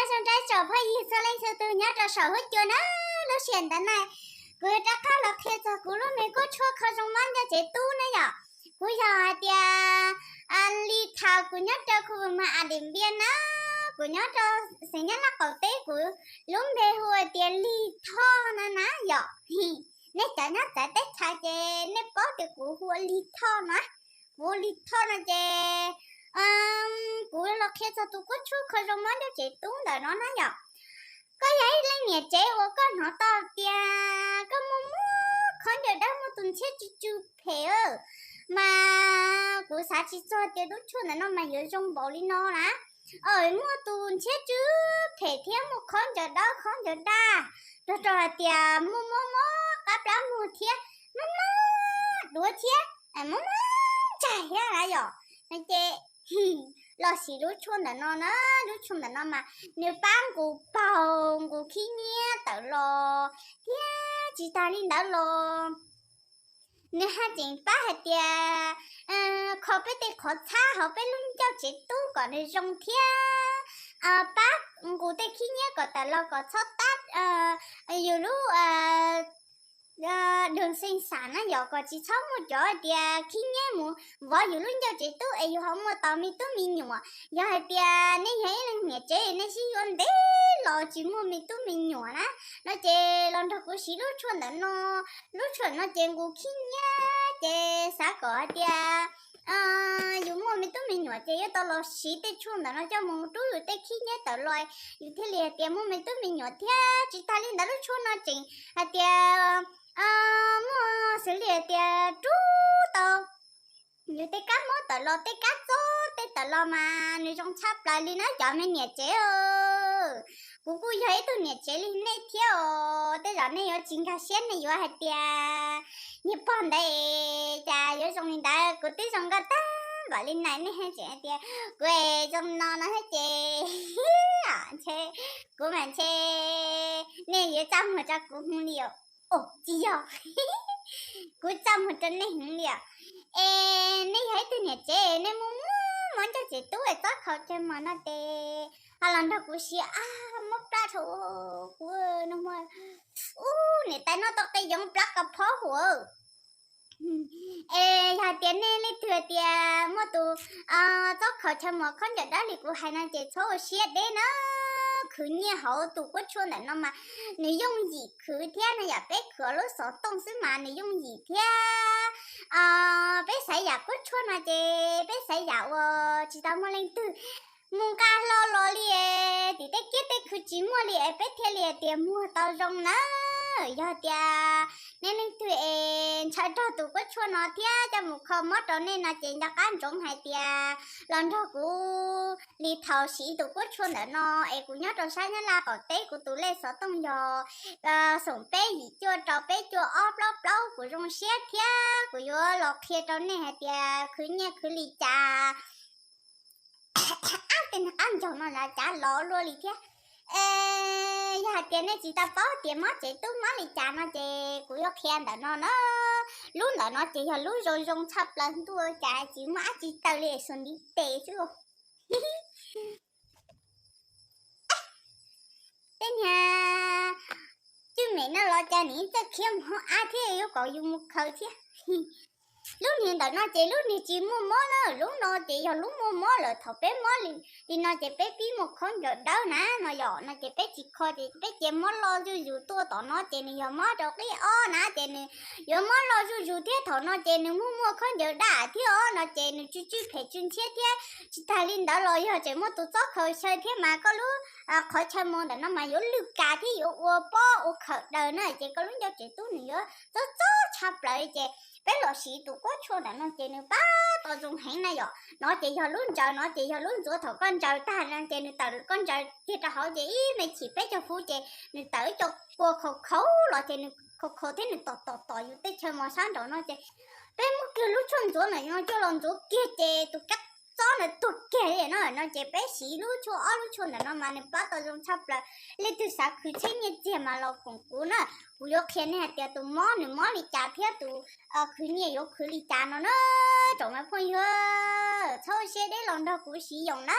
Nyob zoo rau tsoom phooj ywg txhua leej txhua tus nyob rau saum huab cua na. Lub sij hawm ntawm no kuv yuav rov qab los qhia txog kuv lub me kuab tshuaj kho zoo mob ncauj tsev tub na yom. Kuv yog hais tias Lis Thoj, kuv nyob rau khu vực mas As Des Npias na, kuv nyob rau xeev Nyab Laj qaum teb, kuv lub npe hu hais tias Lis Thoj no na yom. Nej cov nyob txawv teb chaws ces nej paub tias kuv hu ua Lis Thoj na. Kuv hu Lis Thoj no ces kuv los qhia txog tus kuab tshuaj kho zoo mob ncauj tsev tub ntawm no na yom. Koj yog ib leej niam tsev uas koj hnov tau tias koj muaj muaj khaub ncaws dawb, muaj tus ntxhiab tsw tsw phem, mas kuv xav tsis txog tias lub tshuaj ntawm no mas yuav zoo npaum li no na. Muaj tus ntxhiab tsw phem thiab muaj khaub ncaws dawb khaub ncaws daj, nrog rau hais tias muaj mob mob qab plab muag thiab, mob mob duav thiab, mob mob ntsag thiab na yom. No ces los siv lub tshuaj ntawm no na. Lub tshuaj ntawm no mas nws pab nqus paug nqus khib nyiab tawm los, thiab tsis tas li ntawd los nws haj tseem pab hais tias kho peb tej qhov txhab hauv peb lub ncauj tsev tub kom nws zoo thiab pab nqus tej khib nyiab kom tawm los kom txhob tab yus lub dwg xeej xam na yom, kom tsis txhob muaj cov hais tias khib nyiab mus vov yus lub ncauj tsev tub es yus ho muaj tau me tub me nyuam. Yog hais tias nej yog ib leeg niam tsev nej sib yuav ntev los tsis muaj me tub me nyuam na, no ces los nrog kuv siv lub tshuaj ntawm no. Lub tshuaj no ces nqus khib nyiab ces xav kom hais tias yus muaj me tub me nyuam ces yuav tau los siv tej tshuaj ntawm no coj mus rub yus tej khib nyiab tawm los, yus thiaj li hais tias muaj me tub me nyuam thiab. Tsis tas li ntawd lub tshuaj no tseem hais tias muaj xws li hais tias rub tau yus tej kab mob tawm los, tej kab txob tej tawm los mas nws zoo tshaj plaws li na cov me niam tsev. Kuv kuj yog ib tug niam tsev li nej thiab os. Tej zaum nej yuav tsis nkag siab, nej yuav hais tias niag pog ntawd cas yuav zoo li ntawd. Kuv twb zoo nkauj tag npaum li na nej tseem hais tias kuv zoo no no thiab ces ntshe kuv mas ntshe nej yuav txaj muag rau kuv heev li os. Tsis yog, kuv txaj muag rau nej heev li os. Es nej yog ib tug niam tsev nej muaj muaj mob ncauj tsev tub es txob khaus chaw mos no ces ho los nrog kuv siv. Mob plab dhau, kuv ua niam tais noj tau qe yoov plab kos phob huam. Es yog hais tias nej leej twg hais tias muaj tus txob khaus chaw mos khaub ncaws dawb li kuv hais no ces txhob ua siab deb na. Khwv nyiaj hauv tus kuab tshuaj ntawm no mas nws yooj yim khwv thiab no yom. Peb khwv lub xov tooj xwb mas nws yooj yim thiab. Peb xaiv yam kuab tshuaj no ces peb xaiv yam uas tsis tau muaj leej twg mus nqa hlo los li tim tej kiab tej khw tsis muaj li es peb thiaj li hais tias muag tau zoo na. Yog tias nej leej twg es ntshaw raug tus kuab tshuaj no thiab coj mus kho mob rau nej no ces nco qab ntsoov hais tias los nrog kuv Lis Thoj siv tus kuab tshuaj ntawm no es kuv nyob rau sab Nyab Laj qaum teb, kuv tus lej xov tooj yog xoom peb yim cuaj rau peb cuaj ob plaub plaub. Kuv zoo siab thiab kuv yuav los qhia rau nej hais tias khwv nyiaj khwv li cas. Tej niag qab ncaug no cav los luaj li thiab. Yog hais tias nej tsis tau paub tias mob tsev tub mob li cas no ces kuv yuav qhia ntawm no na. Lub ntawm no ces yog lub zoo zoo tshaj plaws ntuj, cas tsis muaj dab tsi taw li es xuas ntiv tes xwb. Tej niag cwj mem no los cas nws txawj khiav mus hauv av thiab yuav kom yus mus khaws thiab. Lub niag ntawm no ces lub niag tsis muaj mob na, lub no ces yog lub muaj mob lawm. Thaum peb mob li no ces peb pib muaj khaub ncaws dawb na no yom, no ces peb tsis kho ces peb cia mob loj zuj zus tuaj tom no ces nws yog mob rau qib ob na ces nws yuav mob loj zuj zus thiab. Thaum no ces nws muaj muaj khaub ncaws daj thiab os no ces nws tsw tsw phem tsw ntxhiab thiab. Tsis tas li ntawd los yog tseem muaj tus txob khaus chaw thiab mas koj lub qhov chaw mos ntawm no mas yuav lwj kas thiab yuav ua pob ua khawm daws na ces koj lub ncauj tsev tub nws yuav txob txob tshaj plaws li ces peb los siv tus kuab tshuaj ntawm no ces nws pab tau zoo heev na yom. No ces yog lub ntsaws, no ces yog lub ntxuav, thaum koj ntsaws tag no ces nws tawm koj ntsaws kiag rau hauv ces ib me chim peb caug fuv ces nws tawm ib co kua khaus khaus los ces nws khaus khaus thiab nws tom tom tom yus tej chaw mos sab nraum no ces peb muab kiag lub tshuaj ntxuav ntawm no coj los ntxuav kiag ces tus kab txob ntawd tuag kiag li no. No ces peb siv lub tshuaj, ob lub tshuaj ntawm no mas nws pab tau zoo tshaj plaws. Leej twg xav khwv tsheb nyiaj txiag mas los koom kuv na, kuv yuav qhia nej hais tias tus mob nws mob li cas thiab tus khwv nyiaj yuav khwv li cas no na. Tsoom me phooj ywg, txhob ua siab deb los nrog kuv siv yoos na.